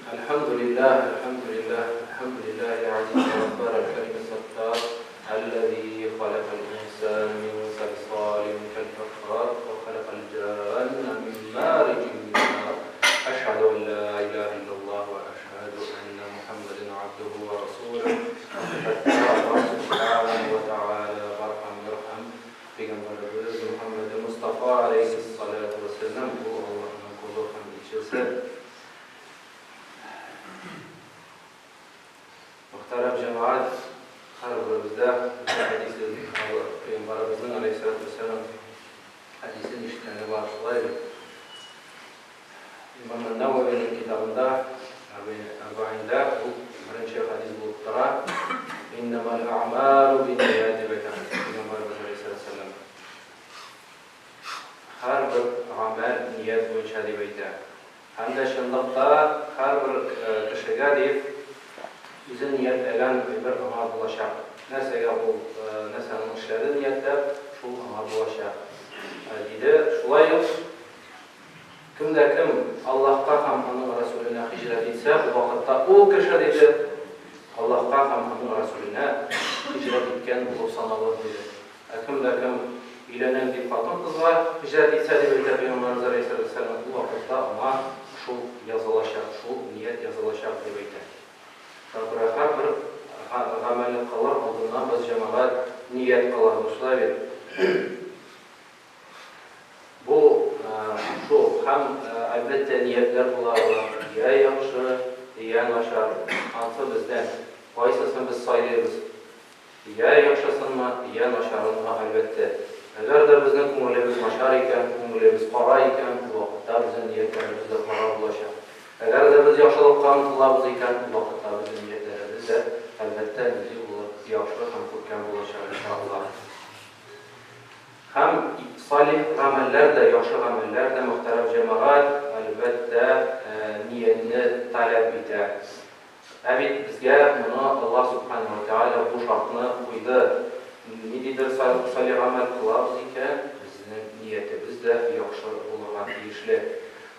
Әлхәмдүлилләһ, әлхәмдүлилләһ, әлхәмдүлилләһил гәзиз гәффар әл-кәрим әс-саттар, әлләзи халәкәл инсана мин сәлсалин кәл-фәххар вә халәкәл җанна мин мариҗин мин нар, әшһәдү ан ла илаһә илляллаһ вә әшһәдү әннә Мухәммәдән габдүһү вә расулүһ, хәтта Аллаһ сүбхәнәһү вә тәгалә вархам ирхам Пәйгамбәребез Мухәммәде Мостафа аләйһиссалату вәссәлам, ул Аллаһның колы һәм илчесе. Мөхтәрәм җәмәгать, һәрберебездә бу хәдисен, Пәйгамбәребезнең аләйһиссалату вәссәлам хәдисен ишеткәне бар, шулай бит? Имам Ән-Нәвәвинең китабында Әрбәгыйндә ул беренче хәдис булып тора. Иннәмәл әгъмалу бинният дип әйтә Пәйгамбәребез алейһиссалату вәссәлам. Һәрбер гамәл ният буенча дип әйтә. Һәм дә чынлыкта һәрбер кешегә дип үзе ниятләгән әйбер аңа булачак. Нәрсәгә ул нәрсәне эшләде ниятләп, шул аңа булачак. Диде. Шулай ук Кем дә кем Аллаһка һәм Аның Расүленә һиҗрәт итсә, ул вакытта ул кеше, диде, Аллаһка һәм Аның Расүленә һиҗрәт иткән булып саналыр, диде. Ә кем дә кем өйләнәм дип хатын-кызга һиҗрәт итсә, дип әйтә Пәйгамбәребез галәйһиссәлатү вәссәлам, ул вакытта аңа шул язылачак, шул ният язылачак, дип әйтә. Шуңа күрә һәрбер гамәлне кылыр алдыннан без, җәмәгать, ният кылабыз, шулай бит? Бу шул һәм, әлбәттә, ниятләр була ала, йә яхшы, йә начар. Ансы бездән. Кайсысын без сайлыйбыз? Йә яхшысынмы, йә начарынмы, әлбәттә. Әгәр дә безнең күңелебез начар икән, күңелебез кара икән, ул вакытта безнең ниятләребез дә кара булачак. Әгәр дә без яхшылыкка омтылабыз икән, ул вакытта безнең ниятләребез дә, әлбәттә, нинди булыр, яхшы һәм күркәм булачак, иншаАллаһ. Һәм салих гамәлләр дә, яхшы гамәлләр дә, мөхтәрәм җәмәгать, әлбәттә, ниятне таләп итә. Ә бит безгә моны Аллаһ Сүбхәнәһү вә Тәгалә бу шартны куйды. Ниндидер салих гамәл кылабыз икән, безнең ниятебез дә яхшы булырга тиешле.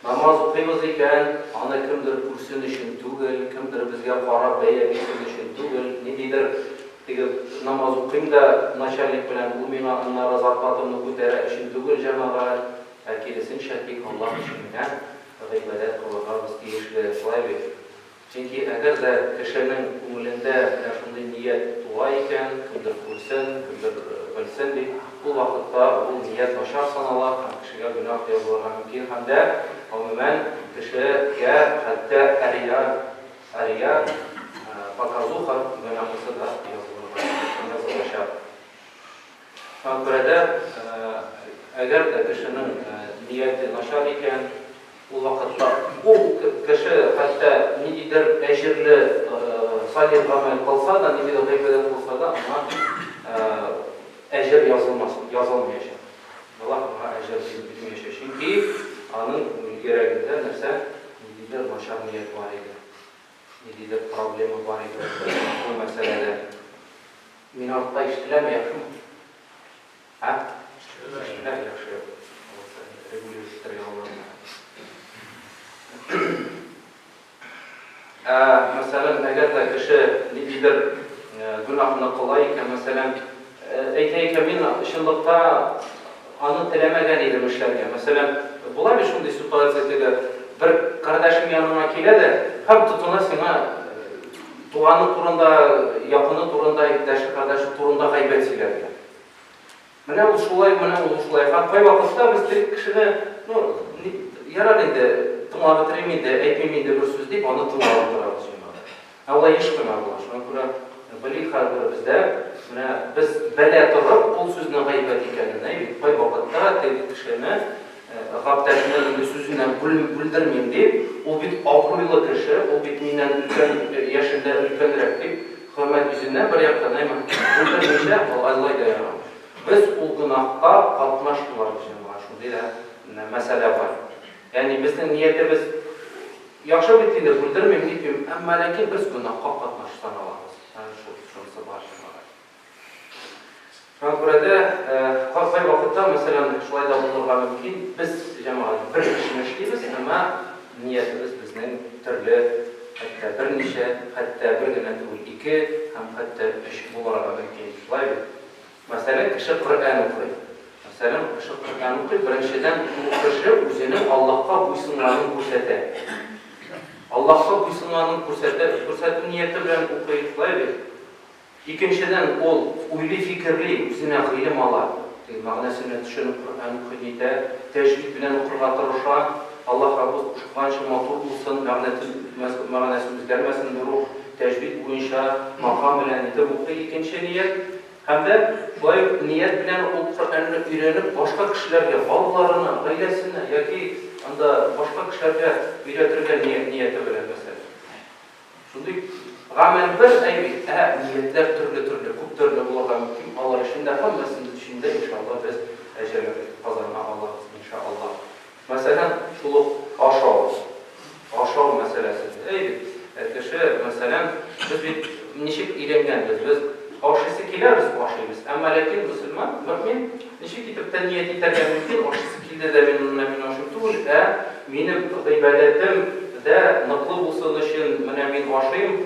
Намаз укыйбыз икән, аны кемдер күрсен өчен түгел, кемдер безгә карап бәя бирсен өчен түгел, ниндидер теге намаз укыйм да начальник белән, ул миңа аннары зарплатамны күтәрә өчен түгел, җәмәгать, ә киресенчә, тик Аллаһ өчен генә гыйбадәт кылырга без тиешле, шулай бит? Чөнки әгәр дә кешенең күңелендә менә шундый ният туа икән, кемдер күрсен, кемдер белсен дип, ул вакытта ул ният начар санала һәм кешегә гөнаһ язылырга мөмкин һәм дә, гомумән, кешегә хәтта рия, рия, показуха гөнаһысы да язылырга, язылачак. Шуңа күрә дә, әгәр дә кешенең нияте начар икән, ул вакытта ул кеше хәтта ниндидер әҗерле салих гамәл кылса да, ниндидер гыйбадәт кылса да, аңа әҗер язылмас, язылмаячак. Аллаһ аңа әҗер бирмәячәк. Чөнки аның йөрәгендә нәрсә? Ниндидер начар ният бар иде. Ниндидер проблема бар иде бу мәсьәләдә. Мин артта ишетеләме, яхшымы? Ә? Ишетелә, яхшы. Алайса регулировать итәргә алырмын. Ә, мәсәлән, әгәр дә кеше ниндидер гөнаһны кыла икән, мәсәлән, әйтә икән, мин чынлыкта аны теләмәгән идем эшләргә. Мәсәлән, була бит шундый ситуация, теге бер кардәшең яныңа килә дә һәм тотына сиңа Туганы турында, якыны турында, иптәше, кардәше турында гайбәт сөйләргә. Менә ул шулай, менә ул шулай. Һәм кайвакытта без теге кешене, ну, ярар инде, тыңлап бетерим инде, әйтмим инде бер сүз дип, аны тыңлап утырабыз җәмәгать. Ә алай еш кына була. Шуңа күрә белик һәрберебез дә, менә без белә торып, ул сүзнең гайбәт икәнен, әй бит, кайвакытта теге кешене Габдәшне инде сүзеннән бүлдермим дип, ул бит абруйлы кеше, ул бит миннән өлкән, яшендә өлкәнрәк дип, хөрмәт йөзеннән бер яктан, әмма бүлдермичә, алай да ярамый. Без ул гөнаһка катнаш булабыз, җәмәгать, шундый да мәсьәлә бар. Ягъни безнең ниятебез яхшы бит инде, бүлдермим, нитмим, әмма ләкин без гөнаһка катнаш саналабыз. Әнә шул, шунысы бар, җәмәгать. Шуңа күрә дә, кайвакытта, мәсәлән, шулай да булырга мөмкин, без, җәмәгать, бер эшне эшлибез, әмма ниятебез безнең төрле. берничә, хәтта бер генә түгел, ике һәм хәтта өч булырга мөмкин. Шулай бит? Мәсәлән, кеше Коръән укый. Мәсәлән, кеше Коръән укый, беренчедән, ул кеше үзенең Аллаһка буйсынганын күрсәтә. Аллаһка буйсынганын күрсәтә, күрсәтү нияте белән укый, шулай бит? Икенчедән, ул уйлый-фикерли, үзенә гыйлем ала, теге мәгънәсенә төшенеп Коръән укый нитә, тәҗвид белән укырга тырыша, Аллаһ Раббыбыз кушканча матур булсын, мәгънәсе үзгәрмәсен берүк, тәҗвид буенча макам белән итеп укый, икенче ният. Һәм дә шулай ук ният белән ул Коръәнне өйрәнеп, башка кешеләргә, балаларына, гаиләсенә яки анда башка кешеләргә өйрәтергә нияте белән, мәсәлән. Шундый гамәл бер, әй бит, ә ниятләр төрле-төрле, күп төрле булырга мөмкин, алар өчен дә, һәммәсен өчен дә, иншалла, без әҗер казана алабыз, иншалла. Мәсәлән, шул ук ашау, ашау мәсьәләсе, әй бит, кеше, мәсәлән, без бит ничек өйрәнгәнбез, без ашыйсы килә, без ашыйбыз, әмма ләкин мөселман, мөэмин, ничек итеп тә ният итәргә мөмкин, ашыйсы килде дә мин менә мин ашыйм түгел, ә минем гыйбадәтем дә ныклы булсын өчен менә мин ашыйм,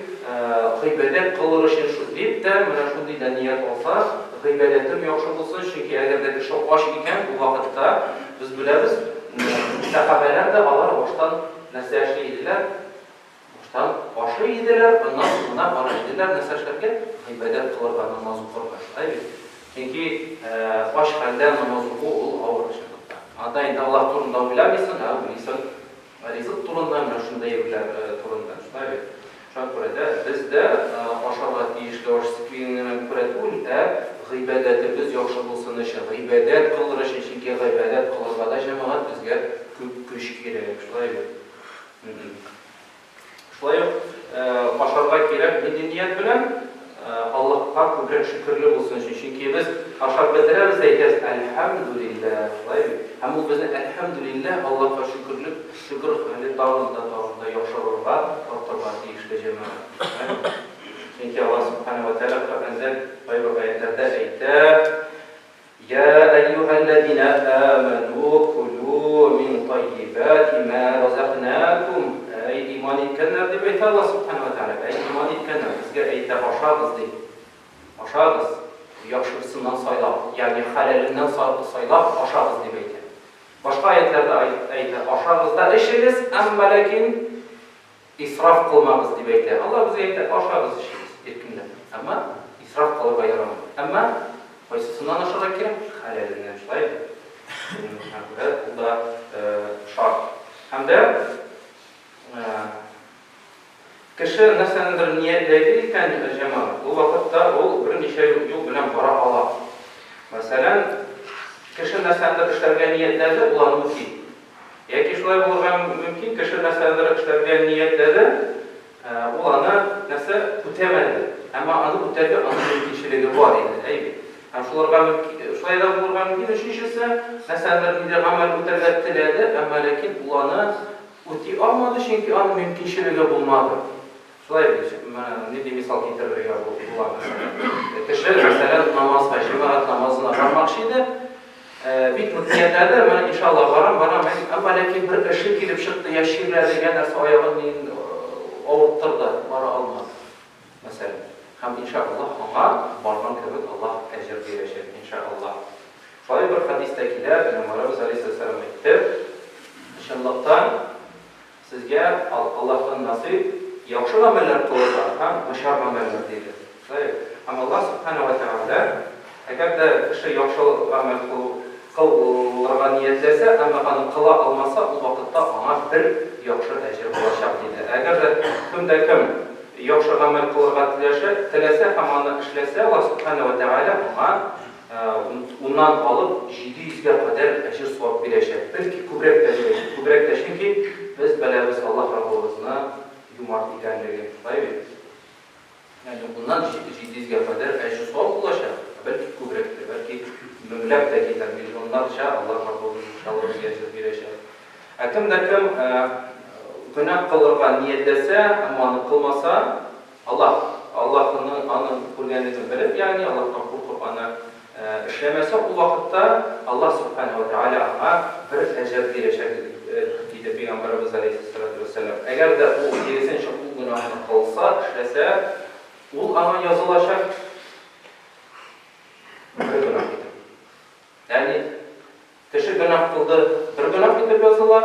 гыйбадәт кылыр өчен шу дип тә менә шундый да ният алса, гыйбадәтем яхшы булсын, чөнки әгәр дә кеше ач икән, ул вакытта без беләбез, сәхабәләр дә алар баштан нәрсә эшли иделәр? Баштан ашый иделәр, аннан соң гына бара иделәр нәрсә эшләргә? Гыйбадәт кылырга, намаз укырга. Шулай бит? Чөнки ач хәлдә намаз уку ул авыр чынлыкта. Анда инде Аллаһ турында уйламыйсың, ә уйлыйсың ризык турында, менә шундый әйберләр турында. Шулай бит? Шуңа күрә дә без дә ашарга тиешле аш килгәнгә күрә түгел, ә гыйбадәтебез яхшы булсын өчен, гыйбадәт кылыр өчен, чөнки гыйбадәт кылырга да, җәмәгать, безгә күп көч кирәк. Шулай бит? Шулай ук ашарга кирәк нинди ният белән? Аллаһка күбрәк шөкерле булсын өчен. Чөнки без ашап бетерәбез дә әйтәбез, Әлхәмдүлилләһ, шулай бит? Һәм ул безне Әлхәмдүлилләһ, Аллаһка шөкерлек, шөкер хәле тагын да, тагын да яхшырырга, артырга тиешле, җәмәгать. Шулай бит? Чөнки Аллаһ Сүбхәнәһү вә Тәгалә Коръәндә кайбер аятьләрдә әйтә, Йә әйюһәлләзинә әмәнү кулу мин таййибати мә разакнакум. Әй, иман иткәннәр, дип әйтә Аллаһ Сүбхәнәһү вә Тәгалә. Әй, иман иткәннәр, безгә әйтә, ашагыз, ди. Ашагыз, яхшысыннан сайлап, ягъни хәләленнән сайлап ашагыз, дип әйтә. Башка аятьләрдә әйтә, ашагыз да эчегез, әмма ләкин Исраф кылмагыз, дип әйтә. Аллаһ безгә әйтә, ашагыз, эчегез иркенләп. Әмма исраф кылырга ярамый. Әмма кайсысыннан ашарга кирәк? Хәләленнән, шулай бит? Шуңа күрә ул да шарт. Һәм дә кеше нәрсәнедер ниятләде икән, җәмәгать, ул вакытта ул берничә юл белән бара ала. Мәсәлән, кеше нәрсәнедер эшләргә ниятләде, ул аны үти. Яки шулай булырга мөмкин, кеше нәрсәдер эшләргә ниятләде, ул аны, нәрсә, үтәмәде. Әмма аны үтәргә аның мөмкинчелеге бар иде, әй бит. Һәм шуларга мөмкин, шулай да булырга мөмкин, өченчесе, нәрсәдер, ниндидер гамәл үтәргә теләде, әмма ләкин ул аны үти алмады, чөнки аның мөмкинчелеге булмады. Шулай бит, менә нинди мисал китерергә була, мәсәлән. Кеше, мәсәлән, намазга, җәмәгать намазына бармакчы иде, бик нык ниятләде, менә иншалла барам, барам, әмма ләкин бер эше килеп чыкты, я чирләде, я нәрсә аягын авырттырды, бара алмады, мәсәлән. Һәм иншалла аңа барган кебек Аллаһ әҗер бирәчәк, иншалла. Шулай бер хәдистә килә, Пәйгамбәребез алейһиссәлам әйтте, чынлыкта, Сезгә Аллаһтан насыйп яхшы гамәлләр кылырга һәм начар гамәлләр, диде. Шулай бит? Һәм Аллаһ Сүбхәнәһү вә Тәгалә, әгәр дә кеше яхшы гамәл кылырга ниятләсә, әмма аны кыла алмаса, ул вакытта аңа бер яхшы әҗер булачак, диде. Әгәр дә кем дә кем яхшы гамәл кылырга теләшә, теләсә һәм аны эшләсә, Аллаһ Сүбхәнәһү вә Тәгалә аңа Уннан алып 700 гә кадәр әҗер-савап бирәчәк. Бәлки күбрәк тә бирәчәк. Күбрәк тә, чөнки без беләбез Аллаһ Раббыбызны юмарт икәнлеген. Шулай бит? Ягъни уннан 700 гә кадәр әҗер-савап булачак, ә бәлки күбрәк тә, бәлки меңләп тә китәр, миллионнарча Аллаһ Раббыбыз иншалла безгә әҗер бирәчәк. Ә кем дә кем гөнаһ кылырга ниятләсә, әмма аны кылмаса, Аллаһ, Аллаһының аны күргәнлеген белеп, ягъни Аллаһтан куркып аны эшләмәсә, ул вакытта Аллаһ Сүбхәнәһү вә Тәгалә аңа бер әҗер бирәчәк, диде Пәйгамбәребез галәйһиссәлатү вәссәлам. Әгәр дә ул киресенчә ул гөнаһны кылса, эшләсә, ул аңа язылачак бер гөнаһ итеп. Ягъни кеше гөнаһ кылды, бер гөнаһ итеп языла,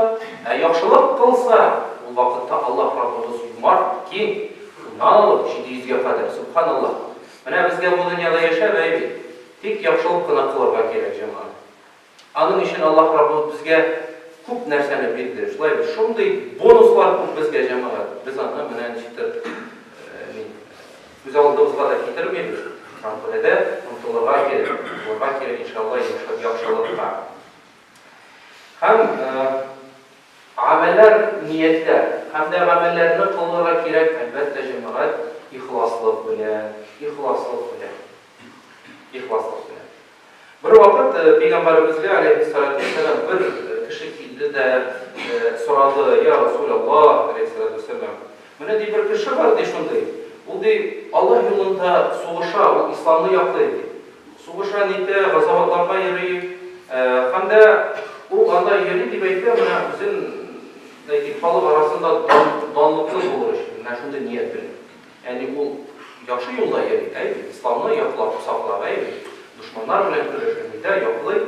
ә яхшылык кылса, ул вакытта Аллаһ Раббыбыз юмарт, киң, уннан алып 700 гә кадәр, сөбханаллаһ. Менә безгә бу дөньяда яшәп, әй бит, тик яхшылык кына кылырга кирәк, җәмәгать. Аның өчен Аллаһ Раббыбыз безгә күп нәрсәне бирде. Шулай бит, шундый бонуслар күп безгә, җәмәгать. Без аны менә ничектер ни, күз алдыбызга да китермибез. Шуңа күрә дә омтылырга кирәк, омтылырга кирәк, иншалла, яхшылыкка. Һәм гамәлләр, ниятләр. Һәм дә гамәлләрне кылырга кирәк, әлбәттә, җәмәгать, ихласлык белән, ихласлык белән. Ихласлык белән. Бервакыт Пәйгамбәребезгә, аләйһиссалату вәссәлам, бер кеше килде дә сорады, Я Расулаллаһ, аләйһиссалату вәссәлам, менә, ди, бер кеше бар, ди, шундый, ул, ди, Аллаһ юлында сугыша, ул исламны яклый, ди. Сугыша, нитә, газаватларга йөри, һәм дә ул анда йөри, дип әйтә, менә үзен, әйтик, халык арасында данлыклы булыр өчен, менә шундый ният белән. Ягъни ул яхшы юлда йөри, әй бит, исламны яклап, саклап, әй бит, дошманнар белән көрәшә, нитә, яклый.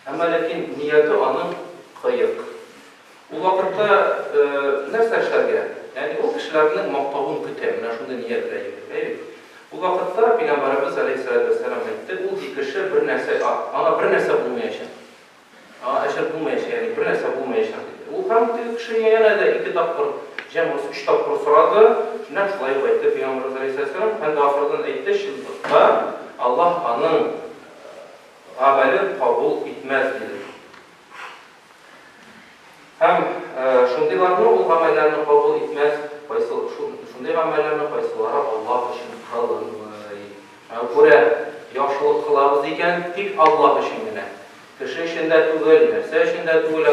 Әмма ләкин нияте аның кыек. Ул вакытта нәрсә эшләргә? Ягъни ул кешеләрнең мактавын көтә, менә шундый ният белән йөри, әй бит. Ул вакытта Пәйгамбәребез аләйһиссәләтү вәссәлам әйтте, ул ди кеше бер нәрсә, аңа бер нәрсә булмаячак. Аңа әҗер булмаячак, ягъни бернәрсә булмаячак, диде. Ул һәм теге кеше янә дә ике тапкыр, җәмгысы өч тапкыр сорады. Шуннан шулай ук әйтте Пәйгамбәребез галәйһиссәлам һәм дә ахырдан әйтте, чынлыкта Аллаһ аның гамәлен кабул итмәс, диде. Һәм шундыйларны ул гамәлләрне кабул итмәс, кайсы шундый гамәлләрне кайсылары Аллаһ өчен кылынмый. Шуңа күрә яхшылык кылабыз икән, тик Аллаһ өчен генә. Кеше өчен дә түгел, нәрсә өчен дә түгел,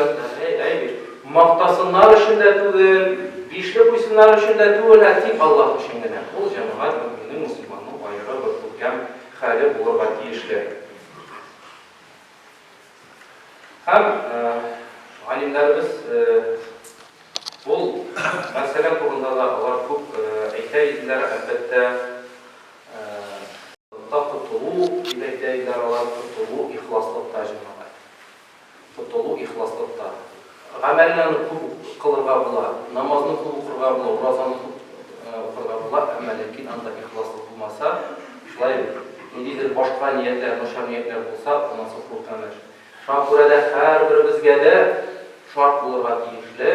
әй, әй бит, мактасыннар өчен дә түгел, бишле куйсыннар өчен дә түгел, ә тик Аллаһ өчен генә. Ул җәмәгать мөэминнең, мөселманның аеры бер күркәм хәле булырга тиешле. Һәм галимнәребез ул мәсьәлә турында да алар күп әйтә иделәр, әлбәттә. Та котылу, дип әйтә иделәр алар, котылу ихласлыкта, җәмәгать. Котылу ихласлыкта. Гамәлне аны күп кылырга була, намазны күп укырга була, уразаны күп укырга була, әмма ләкин анда ихласлык булмаса, шулай бит, ниндидер башка ниятләр, начар ниятләр булса, анысы куркыныч. Шуңа күрә дә һәрберебезгә дә шарт булырга тиешле,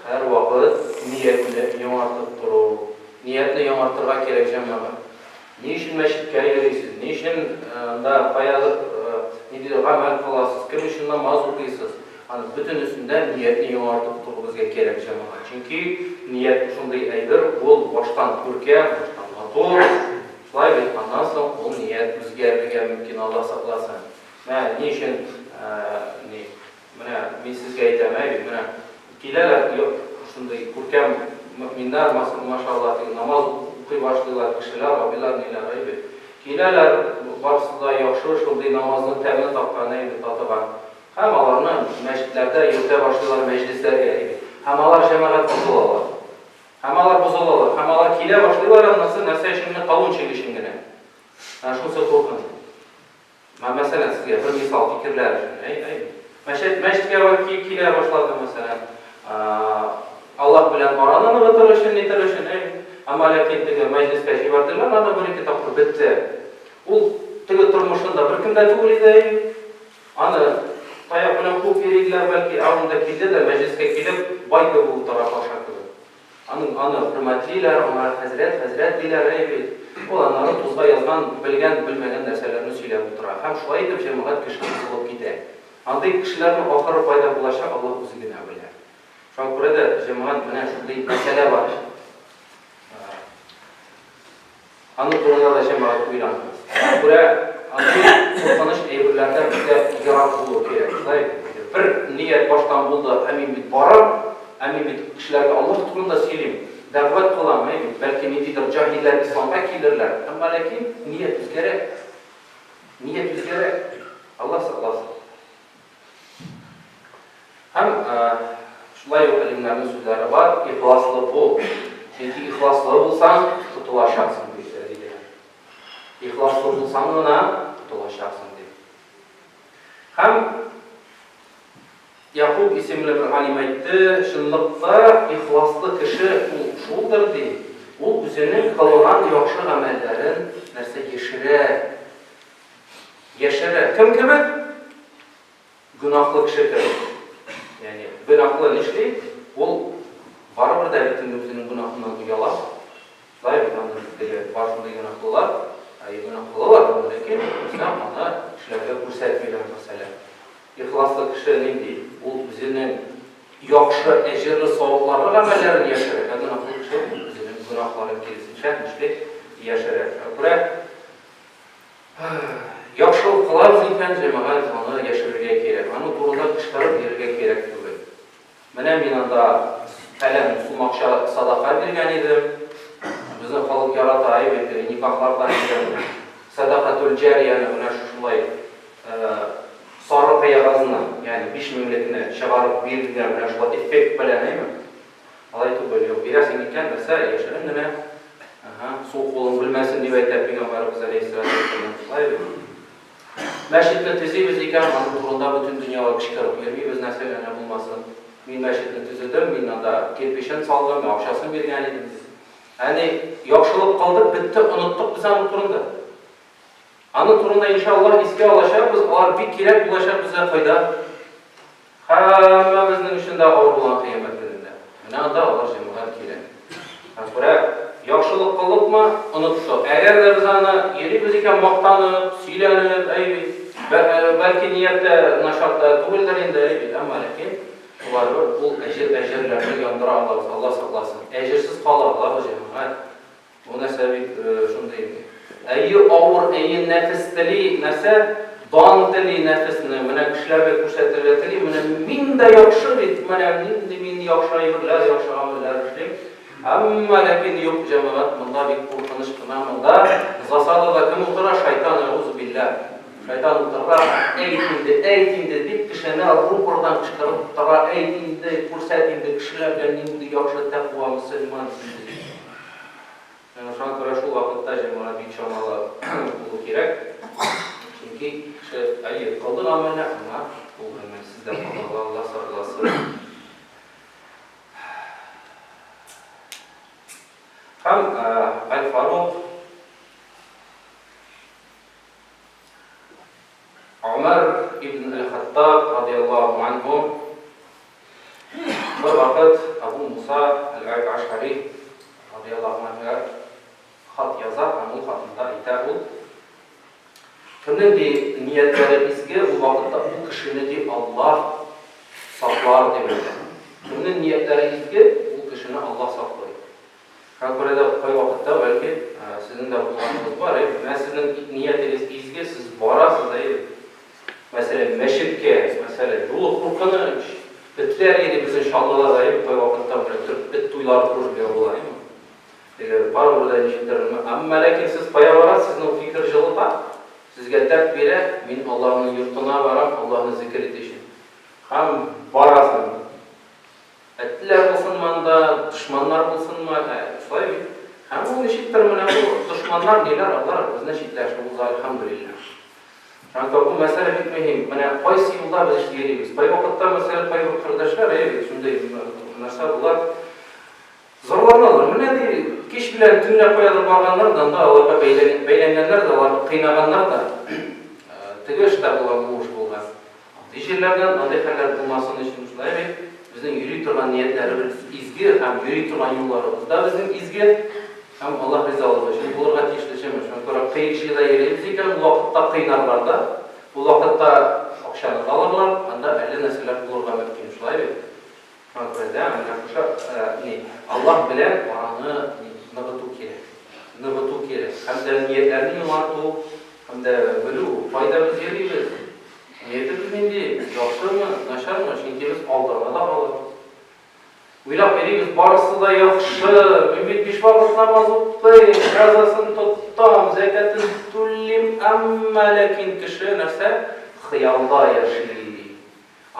һәрвакыт ниятне яңартып тору. Ниятне яңартырга кирәк, җәмәгать. Ни өчен мәчеткә йөрисез, ни өчен анда каядыр ниндидер гамәл кыласыз, кем өчен намаз укыйсыз? Аны бөтенесендә ниятне яңартып тору безгә кирәк, җәмәгать. Чөнки ният шундый әйбер, ул баштан күркәм, баштан матур, шулай бит, аннан соң ул ният үзгәрергә мөмкин, Алла сакласын. Менә ни өчен, ни, менә мин сезгә әйтәм, әй бит, менә киләләр шундый күркәм мөэминнәр, машалла, теге намаз укый башлыйлар, кешеләр, абыйлар, ниләр, әй бит. Киләләр, барысы да яхшы, шундый намазның тәмен тапкан, әй бит, татыган. Һәм аларны мәчетләрдә йөртә башлыйлар мәҗлесләргә, әйе. Һәм алар җәмәгать бозылалар. Һәм алар бозылалар. Һәм алар килә башлыйлар аннан нәрсә өчен генә? Талончик өчен генә. Менә шунысы куркыныч. Мә, мәсәлән, сезгә бер мисал фикерләр өчен. Әй, әй. Мәчет, мәчеткә килә башлады, мәсәлән. Аллаһ белән араны ныгытыр өчен, нитер өчен, әй. Әмма ләкин теге мәҗлескә җибәрделәр аны бер-ике тапкыр, бетте. Ул теге тормышында беркем дә түгел иде, әй. Аны таяк белән куып йөри иделәр, бәлки, ә ул монда килде дә, мәҗлескә килеп, бай кебек утыра, паша кебек. Аның, аны хөрмәтлиләр, аңа хәзрәт, хәзрәт диләр, әй бит. Ул аннары тузга язган, белгән, белмәгән нәрсәләрне сөйләп утыра. Һәм шулай итеп җәмәгать кеше бозылып китә. Андый кешеләрнең ахыры кайда булачак, Аллаһ үзе генә белә. Шуңа күрә дә, җәмәгать, менә шундый мәсьәлә бар. Аның турында да җәмәгать уйланды. Шуңа күрә андый куркыныч әйберләрдән безгә ерак булу кирәк. Шулай бит? Бер ният баштан булды, ә мин бит барам, ә мин бит кешеләргә Аллаһ турында сөйлим, дәгъват кылам, әй бит, бәлки ниндидер җаһилләр исламга килерләр. Әмма ләкин ният үзгәрә. Ният үзгәрә. Аллаһ сакласын. Һәм шулай ук галимнәрнең сүзләре бар, ихласлы бул. Чөнки ихласлы булсаң, котылачаксың, диделәр. Ихласлы булсаң гына котылачаксың, дип. Һәм Якуб исемле бер галим әйтте, чынлыкта ихласлы кеше ул шулдыр, ди, ул үзенең кылган яхшы гамәлләрен нәрсә яшерә. Яшерә. Кем кебек? Гөнаһлы кеше кебек. Ягъни гөнаһлы нишли? Ул барыбер дә бит инде үзенең гөнаһыннан ояла. Шулай бит, аны теге бар шундый гөнаһлылар, әйе, гөнаһ кылалар, әмма ләкин үзенә аны кешеләргә күрсәтмиләр, мәсәлән. Ихласлы кеше нинди? Ул үзенең яхшы, әҗерле, савапларлы гамәлләрен яшерә, ә гөнаһлы кеше ул үзенең гөнаһларын киресенчә нишли? Яшерә. Шуңа күрә яхшылык кылабыз икән, җәмәгать, аны яшерергә кирәк, аның турында кычкырып йөрергә кирәк түгел. Менә мин анда фәлән сум акча садака биргән идем. Безнең халык ярата әй бит, никахларда нидән сәдакатул җарияне менә шушылай сары кәгазьне, ягъни 5 меңлекне чыгарып бирергә менә шулай эффект белән, әйме? Алай түгел, юк, бирәсең икән, нәрсә, яшерен генә, әһә, сул кулың белмәсен, дип әйтә пәйгамбәребез алейһиссалату вәссәлам. Шулай бит? Мәчетне төзибез икән, аның турында бөтен дөньяга кычкырып йөрмибез, нәрсә генә булмасын. Мин мәчетне төзедем, мин анда кирпечен салдым, акчасын биргән идем, дип. Әни, яхшылык кылдык, бетте, оныттык без аның турында. Аның турында, иншаллаһ, искә алачакбыз, алар бик кирәк булачак безгә кайда? Һәммәбезнең өчен дә авыр булган кыямәт көнендә. Менә анда алар җәмәгать кирәк. Шуңа күрә яхшылык кылдыкмы, оныттык. Әгәр дә без аны йөрибез икән мактанып, сөйләнеп, әй бит, бәлки ният тә начар да түгелдер инде, әй бит, әмма ләкин барыбер ул әҗер, әҗерләрне яндыра алабыз, Алла сакласын. Әҗерсез кала алабыз, җәмәгать. Бу нәрсә бит шундый. Әйе, авыр, әйе, нәфес тели, нәрсә? Дан тели нәфесне, менә кешеләргә күрсәтергә тели, менә мин дә яхшы бит, менә нинди мин яхшы әйберләр, яхшы гамәлләр эшлим. Әмма ләкин юк, җәмәгать, монда бик куркыныч кына, монда засадада кем утыра? Шайтан, әгузубилләһ. Шайтан утыра, әйт инде, әйт инде, дип кешене рупордан кычкырып тора, әйт инде, күрсәт инде кешеләргә нинди яхшы тәкъва мөселман син, дип. Менә шуңа күрә шул вакытта җәмәгать бик чамалы булу кирәк. Чөнки кеше, әйе, кылды гамәлне, әмма ул гамәлсез дә кала ала, Алла сакласын. Һәм Әл-Фарук Умар ибн Әл-Хаттаб радияллаһу анһу бервакыт Абу Муса Әл-Ашари радияллаһу анһуга хат яза һәм ул хатында әйтә ул, Кемнең ди ниятләре изге, ул вакытта ул кешене ди Аллаһ саклар дип әйтә. Кемнең ниятләре изге, ул кешене Аллаһ саклый. Шуңа күрә дә кайвакытта, бәлки, сезнең дә булганыгыз бар, әйе, менә сезнең ниятегез изге, сез барасыз, әйе, мәсәлән, мәчеткә, мәсәлән, юлы куркыныч, этләр йөри безнең Чаллыда да, әйе, кайвакытта менә төреп эт туйлары күрергә була, әйеме? Теге барыбер дә ничектер, әмма ләкин сез кая барасыз, сезнең ул фикер җылыта, сезгә дәрт бирә, мин Аллаһның йортына барам, Аллаһны зикер итү өчен. Һәм барасың. Этләр булсынмы анда, дошманнар булсынмы, ә, шулай бит. Һәм ул ничектер менә бу дошманнар ниләр, алар безне читләшеп уза, әлхәмдүлилләһ. Шуңа күрә бу мәсьәлә бик мөһим. Менә кайсы юлда без йөрибез. Кайвакытта, мәсәлән, кайбер кардәшләр, әйе бит, шундый нәрсә була, зарланалар. Менә ди, кич белән төнлә каядыр барганнар да, анда аларга бәйләнгәннәр дә, аларны кыйнаганнар да. Теге эш тә булган, бу эш булган. Андый җирләрдән андый хәлләр булмасын өчен шулай бит, безнең йөри торган ниятләребез изге һәм йөри торган юлларыбыз да безнең изге һәм Аллаһ ризалыгы өчен булырга тиешле шуңа күрә кыек җирдә йөрибез икән, ул вакытта кыйнарлар да, ул вакытта акчаны да алырлар, анда әллә нәрсәләр булырга мөмкин, шулай бит? Шуңа күрә дә менә шушы ни, Аллаһ белән араны ни, ныгыту кирәк. Ныгыту кирәк. Һәм дә ниятләрне яңарту, һәм дә белү, кайда без йөрибез, ниятебез нинди, яхшымы, начармы, чөнки без алдана да алабыз. Уйлап йөрибез, барысы да яхшы, мин бит биш вакыт намаз укыйм, уразасын тотам, зәкятен түлим, әмма ләкин кеше нәрсә? Хыялда яши.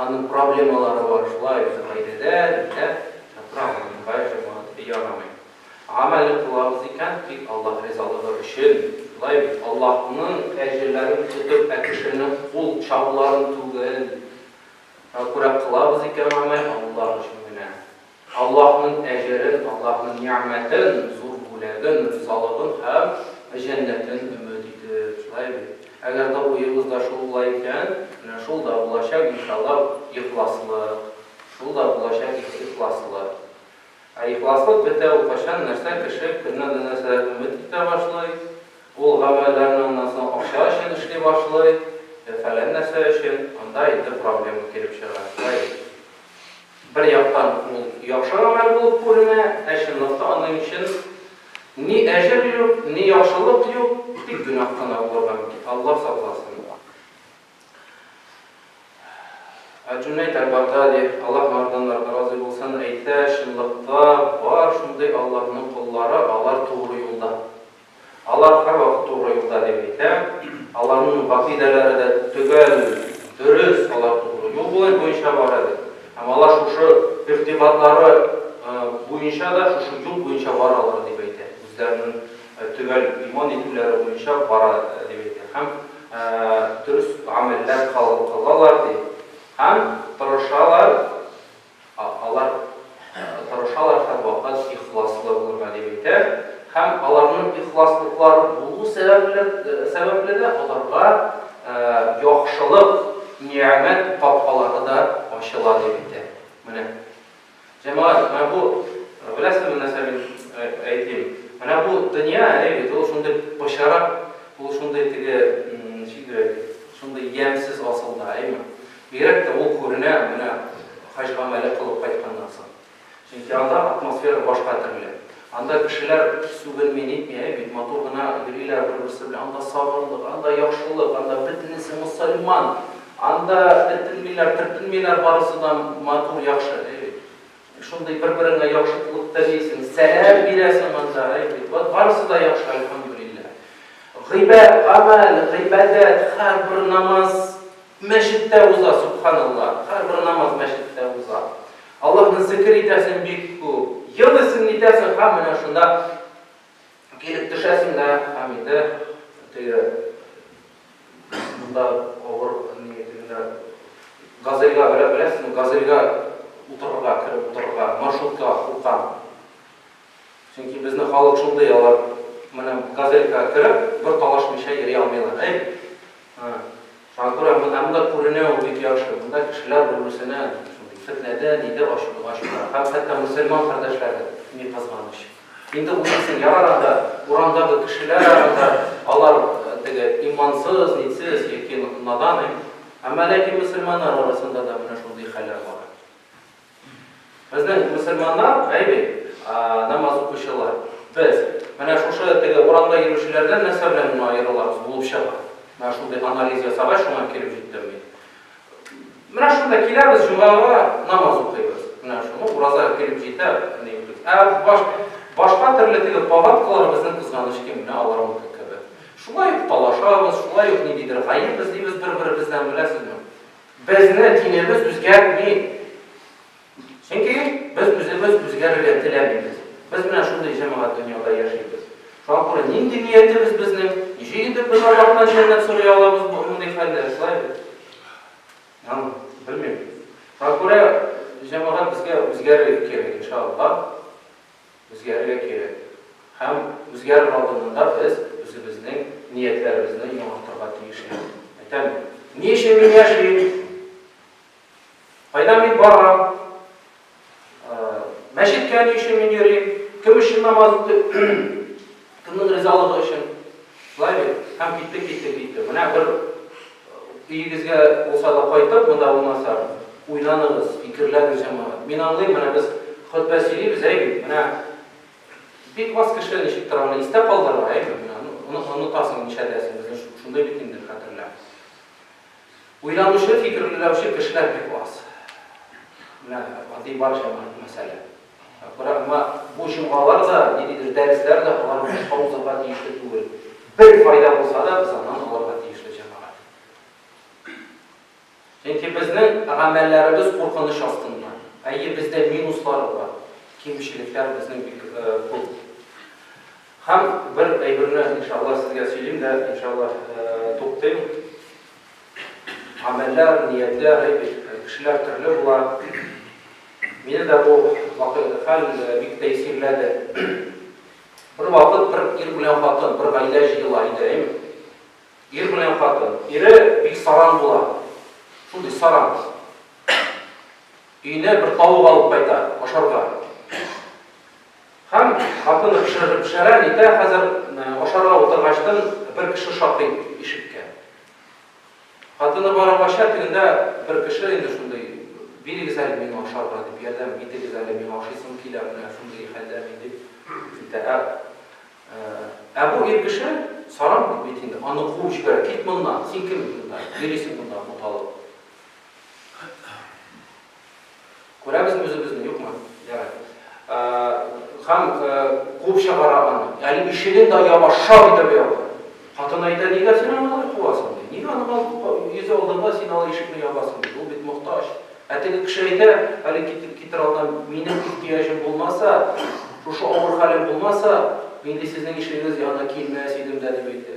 Аның проблемалары бар, шулай үзе гаиләдә, дә, чатырак, җәмәгать ярамый. Гамәлне кылабыз икән, тик Аллаһ ризалыгы өчен. Шулай бит, Аллаһның әҗерләрен көтеп, ә кешенең кул чабуларын түгел. Шуңа күрә кылабыз икән гамәл, Аллаһ өчен генә. Аллаһның әҗерен, Аллаһның нигъмәтен, зур бүләген, ризалыгын һәм җәннәтен өмет итеп. Шулай бит. Әгәр дә уебызда шул була икән, менә шул да булачак, иншаллаһ, ихласлык. Шул да булачак ихласлык. Ә ихласлык бетә ул кайчан? Нәрсә кеше көннән дә нәрсәдер өмет итә башлый, ул гамәлләрне аннан соң акча өчен эшли башлый, фәлән нәрсә өчен, анда инде проблема килеп чыга. Шулай бит? Бер яктан ул яхшы гамәл булып күренә, ә чынлыкта аның өчен ни әҗер юк, ни яхшылык юк, тик гөнаһ кына булырга мөмкин. Аллаһ сакласын. Әл-Җүнәйд әл-Багдади, Аллаһ аңардан разый булсын, әйтә, Чынлыкта, бар шундый Аллаһның коллары, алар тугры юлда. Алар һәрвакыт тугры юлда, дип әйтә. Аларның гакыйдәләре дә төгәл, дөрес, алар тугры юл буенча бара, ди. Һәм алар шушы игътикадлары буенча да шушы юл буенча баралар, дип әйтә. Үзләренең төгәл иман итүләре буенча бара, дип әйтә. Һәм дөрес гамәлләр кылалар, ди. Һәм тырышалар, алар тырышалар һәрвакыт ихласлы булырга, дип әйтә. Һәм аларның ихласлыклары булу сәбәпле, сәбәпле дә аларга яхшылык, нигъмәт капкалары да ачыла, дип әйтә. Менә. Җәмәгать, менә бу, беләсезме, нәрсә мин әйтим? Менә бу дөнья, әй бит, ул шундый пычрак, ул шундый теге, ничек дип әйтим, шундый ямьсез асылда, әйме? Бигрәк тә ул күренә менә хаҗ гамәле кылып кайтканнан соң. Чөнки анда атмосфера башка төрле. Анда кешеләр сүгенми, нитми, әй бит, матур гына йөриләр бер-берсе белән. Анда сабырлык, анда яхшылык, анда бөтенесе мөселман. Анда этенмиләр, төртенмиләр, барысы да матур, яхшы, әй бит. Шундый бер-береңә яхшылык телисең, сәлам бирәсең анда, әй бит. Вот барысы да яхшы, әлхәмдүлилләһ. Гыйбә, гамәл, гыйбадәт, һәрбер намаз мәчеттә уза, субханалла. Һәрбер намаз мәчеттә уза. Аллаһны зекер итәсең бик күп. Елыйсың, нитәсең һәм менә шунда килеп төшәсең дә һәм инде теге монда авыр ни тегендә газельга белә беләсезме, газельга утырырга, кереп утырырга, маршруткага куркам. Чөнки безнең халык шундый, алар менә газелькага кереп, бер талашмыйча йөри алмыйлар, әйме? Шуңа күрә менә монда күренә ул бик яхшы. Монда кешеләр бер-берсенә шундый фетнәдә, нидә ачуга чыга. Һәм хәтта мөселман кардәшләр дә, ни кызганыч. Инде уйлыйсың, ярар анда урамдагы кешеләр анда алар теге имансыз, нитсез яки надан, әйме? Әмма ләкин мөселманнар арасында да менә шундый хәлләр бар. Безнең мөселманнар, әй бит, намаз укучылар, без менә шушы теге урамда йөрүчеләрдән нәрсә белән генә аерылабыз булып чыга. Менә шундый анализ ясагач, шуңа килеп җиттем мин. Менә шунда киләбез, җомгага намаз укыйбыз. Менә шуны ураза килеп җитә, ни укыйбыз. Ә баш, башка төрле теге повадкалар безнең кызганыч ки, менә аларныкы кебек. Шулай ук талашабыз, шулай ук ниндидер гаеп эзлибез бер-беребездән, беләсезме? Безне динебез үзгәртми. Чөнки без үзебез үзгәрергә теләмибез. Без менә шундый җәмәгать дөньяда яшибез. Шуңа күрә нинди ниятебез безнең? Ничек итеп без Аллаһтан җәннәт сорый алабыз бу мондый хәлдә? Шулай бит? Яны, белмим. Шуңа күрә җәмәгать безгә үзгәрергә кирәк, иншаллаһ. Үзгәрергә кирәк. Һәм үзгәрер алдыннан да без үзебезнең ниятләребезне яңартырга тиешле. Әйтәм бит, ни өчен мин яшим? Кайда мин барам? Мәчеткә ни өчен мин йөрим? Кем өчен намаз укыйм? Кемнең ризалыгы өчен? Шулай бит? Һәм китте, китте, китте. Менә бер өегезгә булса да кайтып, монда булмаса, уйланыгыз, фикерләгез, җәмәгать. Мин аңлыйм, менә без хөтбә сөйлибез, әй бит, менә бик аз кеше ничектер аны истә калдыра, әй бит, менә онытасың, нишәтәсең, безнең шундый бит инде хәтерләр. Уйланучы, фикерләүче кешеләр бик аз. Менә андый бар җәмәгать мәсьәлә. Күрә, әмма бу җомгалар да, ниндидер дәресләр дә алар бушка узырга тиешле түгел. Бер файда булса да, без аннан алырга тиешле, җәмәгать. Чөнки безнең гамәлләребез куркыныч астында. Әйе, бездә минуслар бар, кимчелекләр безнең бик күп. Һәм бер әйберне, иншалла, сезгә сөйлим дә, иншалла, туктыйм. Гамәлләр, ниятләр, әй бит, кешеләр төрле була. Мине дә бу хәл бик тәэсирләде. Бер вакыт бер ир белән хатын, бер гаилә җыела иде, әйме? Ир белән хатын. Ире бик саран була. Шундый саран. Өенә бер тавык алып кайта, ашарга. Һәм хатыны пешереп пешерә, нитә, хәзер ашарга утыргачтын бер кеше шакый ишеккә. Хатыны барып ача, тегендә бер кеше инде шундый, бирегез әле миңа ашарга, дип, ярдәм итегез әле, миңа ашыйсым килә, менә шундый хәлдә мин, дип нитә. Ә бу ир кеше саран бит инде, аны куып җибәрә, кит моннан, син кем монда, йөрисең монда буталып. Күрәбезме үзебезне, юкмы? Ярар. Һәм куып чыгара аны. Әле ишеген дә яба, шап итеп яба. Хатын әйтә, нигә син аны алай куасың, ди. Нигә аның йөзе алдында син алай ишекне ябасың, ди. Ул бит мохтаҗ. Ә теге кеше әйтә, әле китеп китер алдан минем ихтыяҗым булмаса, шушы авыр хәлем булмаса, мин ди сезнең ишегегез янына килмәс идем дә, дип әйтә.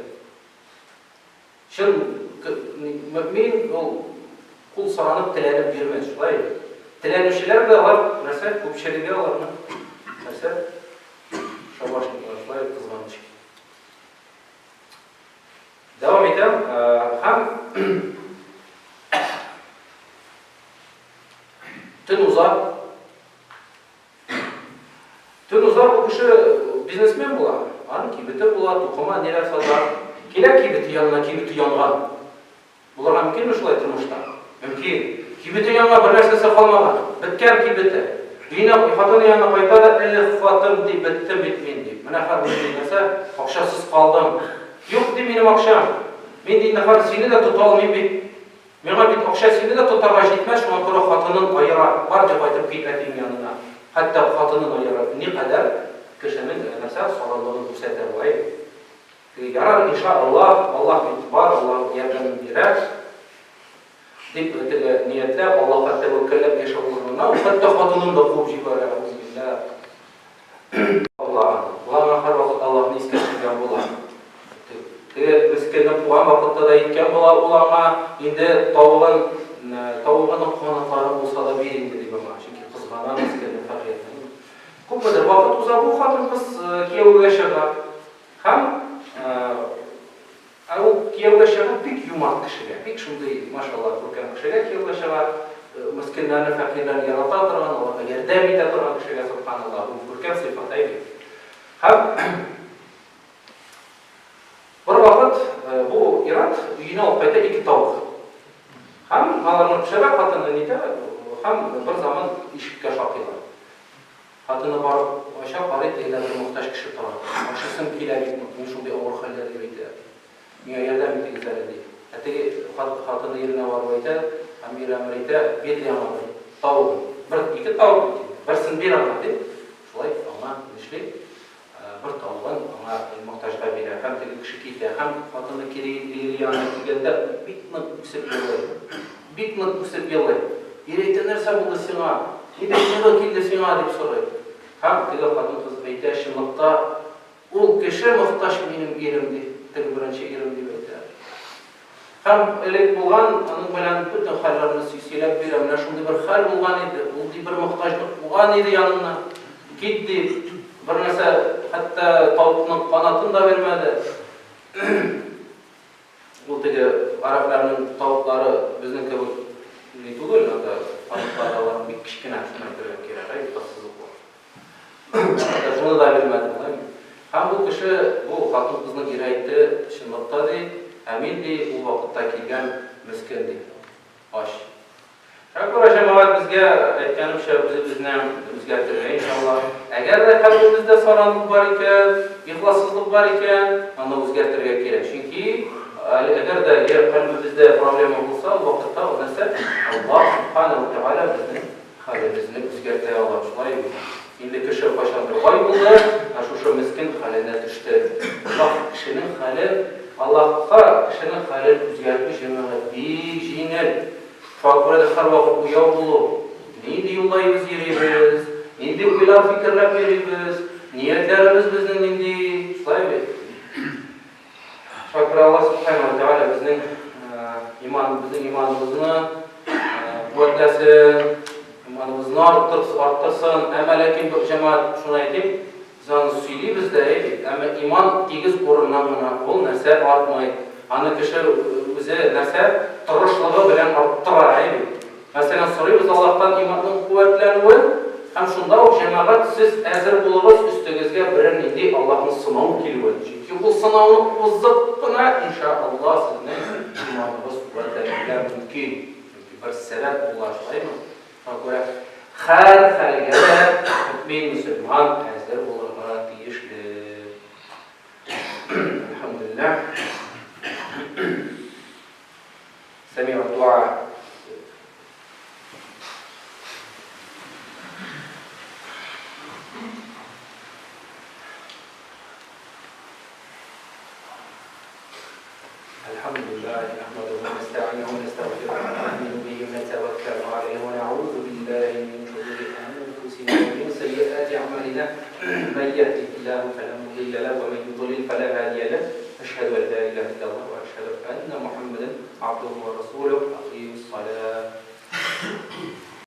Чын мөэмин ул кул соранып теләнеп йөрмәс, шулай бит? Теләнүчеләр дә алар нәрсә, күпчелеге аларның нәрсә, шабашниклар, шулай бит, кызганыч. Дәвам итәм, һәм төн уза. Төн уза, бу кеше бизнесмен була. Аның кибете була, тукыма ниләр сата. Килә кибете янына, кибете янган. Булырга мөмкинме шулай тормышта? Мөмкин. Кибете янган, бер нәрсәсе калмаган. Беткән кибете. Өенә, хатыны янына кайта да, эх, хатын, ди, беттем бит мин, ди. Менә хәзер мин нәрсә, акчасыз калдым. Юк, ди, минем акчам. Мин, ди, инде хәзер сине дә тота алмыйм бит. Миңа бит акча сине дә тотарга җитмәс, шуңа күрә хатынын аера, бар ди кайтып кит әтиең янына. Хәтта хатынын аера. Никадәр кешенең нәрсә, саранлыгын күрсәтә бу, әй. Теге ярар, инша Аллаһ, Аллаһ бит бар, Аллаһ ярдәмен бирә, дип теге ниятләп, Аллаһка тәвәккәлләп яшәү урынына, ул хәтта хатынын да куып җибәрә, әгъүзүбилләһ. Була. Була аңа һәрвакыт Аллаһны искә төшергән була. Теге мескенне куган вакытта да әйткән була ул аңа, инде тавыгын, тавыгының канатларын булса да бир инде, дип аңа. Чөнки кызгана мескенне, фәкыйрьне. Күпмедер вакыт уза, бу хатын-кыз кияүгә чыга. Һәм Ә ул кияүгә чыга бик юмарт кешегә, бик шундый, машалла, күркәм кешегә кияүгә чыга, мескеннәрне, фәкыйрьләрне ярата торган, аларга ярдәм итә торган кешегә, сөбханалла, бу күркәм сыйфат, әй бит. Һәм бервакыт бу ир-ат өенә алып кайта ике тавык. Һәм аларны пешерә, хатыны нитә, һәм бер заман ишеккә шакыйлар. Хатыны барып ача, карый, тегендә бер мохтаҗ кеше тора. Ашыйсым килә бит, мин шундый авыр хәлдә, дип әйтә. Миңа ярдәм итегез әле, ди. Ә теге хатыны иренә барып әйтә, һәм ир әмер итә, бир ди аңа бер тавыгын. Бер, ике тавык бит инде. Берсен бир аңа, дип, шулай аңа нишли, бер тавыгын аңа мохтаҗга бирә. Һәм теге кеше китә. Һәм хатыны кире ире янына килгәндә, бик нык үксеп елый. Бик нык үксеп елый. Ире әйтә, нәрсә булды сиңа? Нинди кайгы килде сиңа? дип сорый. Һәм теге хатын-кыз әйтә, чынлыкта, ул кеше мохтаҗ минем ирем, ди, теге беренче ирем, дип әйтә. Һәм элек булган, аның белән бөтен хәлләрне сөйләп бирә, менә шундый бер хәл булган иде, ул ди бер мохтаҗлык куган иде яныннан, кит ди, бер нәрсә, хәтта тавыкның канатын да бирмәде. Ул теге гарәпләрнең тавыклары безнең кебек ни түгел, анда канатлары аларның бик кечкенә, шуны әйтергә кирәк, әй, ассызыклап. Хәтта шуны да бирмәде, шулаймы? Һәм бу кеше, бу хатын-кызның ире әйтте, чынлыкта ди, ә мин ди, ул вакытта килгән мескен ди, ач. Шуңа күрә, җәмәгать, безгә, әйткәнемчә, үзебезне үзгәртергә, иншалла. Әгәр дә кальбебездә саранлык бар икән, ихлассызлык бар икән, аны үзгәртергә кирәк. Чөнки, әгәр дә кальбебездә проблема булса, ул вакытта ул нәрсә? Аллаһ Субхана ва Тәгалә безнең хәлебезне үзгәртә ала. Шулай бит? Инде кеше кайчандыр бай булды, ә шушы мескен хәленә төште. Аллаһ кешенең хәлен, Аллаһка кешенең хәлен үзгәртү, җәмәгать, бик җиңел. Шуңа күрә дә һәрвакыт уяу булу, нинди юлда йөрибез, нинди уйлар фикерләп йөрибез, ниятләребез безнең нинди, шулай. иманыбызны куәтләсен, иманыбызны арттырсын. Әмма ләкин, җәмәгать, шуны әйтим, без аны сөйлибез дә, әй бит, әмма иман тигез урыннан гына ул нәрсә артмый. Аны кеше үзе нәрсә тырышлыгы белән арттыра, әй бит. Мәсәлән, сорыйбыз Аллаһтан иманның куәтләнүен, һәм шунда ук, җәмәгать, сез әзер булыгыз өстегезгә берәр нинди Аллаһның сынау килүен, чөнки ул сынауны узып кына, инша Аллаһ, сезнең иманыгыз куәтләнергә мөмкин. Чөнки бер сәбәп була, шулаймы? Шуңа күрә һәр хәлгә дә мөэмин мөселман әзер булырга тиешле. Әлхәмдүлилләһ. Сәмигъ дуа. الحمد لله نحمده ونستعينه ونستغفره ونؤمن به ونتوكل عليه ونعوذ بالله من شرور أنفسنا ومن سيئات أعمالنا من يهده الله فلا مضل له ومن يضلل فلا هادي له أشهد أن لا إله إلا الله وأشهد أن محمدا عبده ورسوله أقيموا الصلاة.